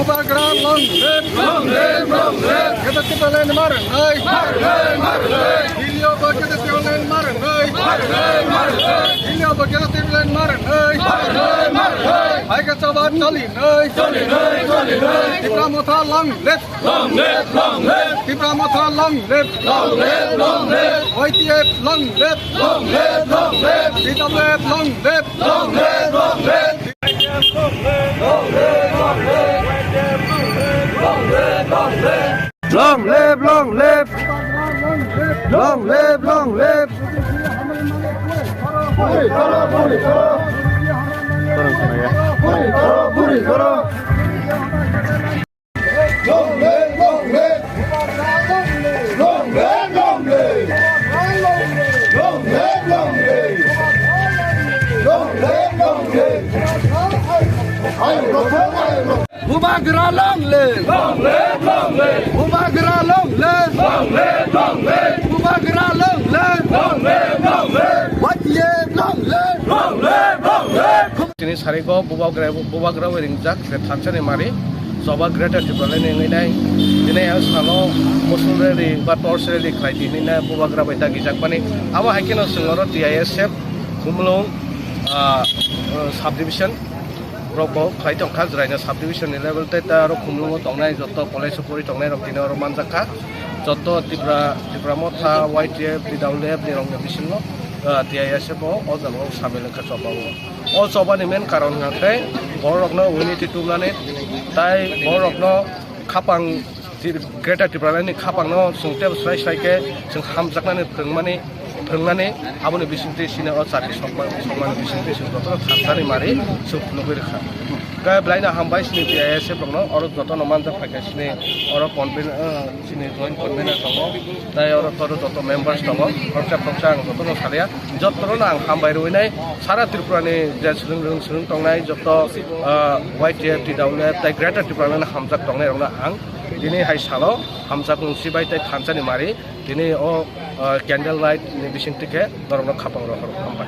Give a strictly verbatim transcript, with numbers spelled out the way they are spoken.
Bubagra long live! Long live, long live! Greater Tipraland ni ma rwngnai! Ma rwngnai, ma rwngnai! Delhi o bo Greater Tipraland ni ma rwngnai! Ma rwngnai, ma rwngnai! Delhi o bo Greater Tipraland ni ma rwngnai! Ma rwngnai, ma rwngnai! Hai khe chaba choli nai! Choli nai, choli nai! Tipra Motha long live! Long live, long live! Tipra Motha long live! Long live, long live! Y T F long live! Long live, long live! T W F long live! Long live, long live! Long live, long live! Long live, long live! Long live, long live! Long live, long live! Long live, long live! Long live, long live! Long live, long live! Bubagra long live! Long live, long live! Bubagra long live! Long live, long live! Bubagra long live! Long live, long live! Y T F long live! Long live, long live! Tini sarigo Bubagra, Bubagra bai ringjak je thansa ni mari, choba Greater Tipraland ni wngwi nai. Tini ang salo mosul rally ba torch rally khlai di hinwi nai Bubagra bai dagi jakmani. Abo hai kheno chwng oro T I S F Khumulwng, ah, ah, subdivision rok bo khlai tongkha, Jwraina subdivision ni level tei ta aro Khumulwngo tongnai joto college o pori tongnai rok tini oro manjakha. Joto Tipra, Tipra Motha, Y T F, T W F ni rok ni bisingo, ah, T I S F o o jaga o samil wngkha choba o. O choba ni main karon hwnkha khe borok rokno unity tubunani tai borok rokno khapang Tir-, Greater Tipraland ni khapangno chwng tei swrai swrai khe chwng hamjaknani phwrwngmani, phwrwngnani aboni bisingtwi chini o chati sokma-, sokmani bisingtwi chwng jotono thansa ni mari chwng phunugwi rwkha. Khe belai no hambai chini T I S F rokno, oro jotono manjak phaikha chini oro conven-, ah, chini joint convener tongo, tei oro toro joto members tongo, khoroksa khoroksa ang jotono salia, jotono ang hambai rwinai, sara Tripura ni je swrwng rwng swrwng tongnai joto, ah, Y T F, T W F tei Greater Tipraland hamjak tongnai rokno ang tini hai salo hamjakmung sibai tei thansa ni mari tini o, ah, candle light ni bisingtwi khe norokno khapang rohor hambai.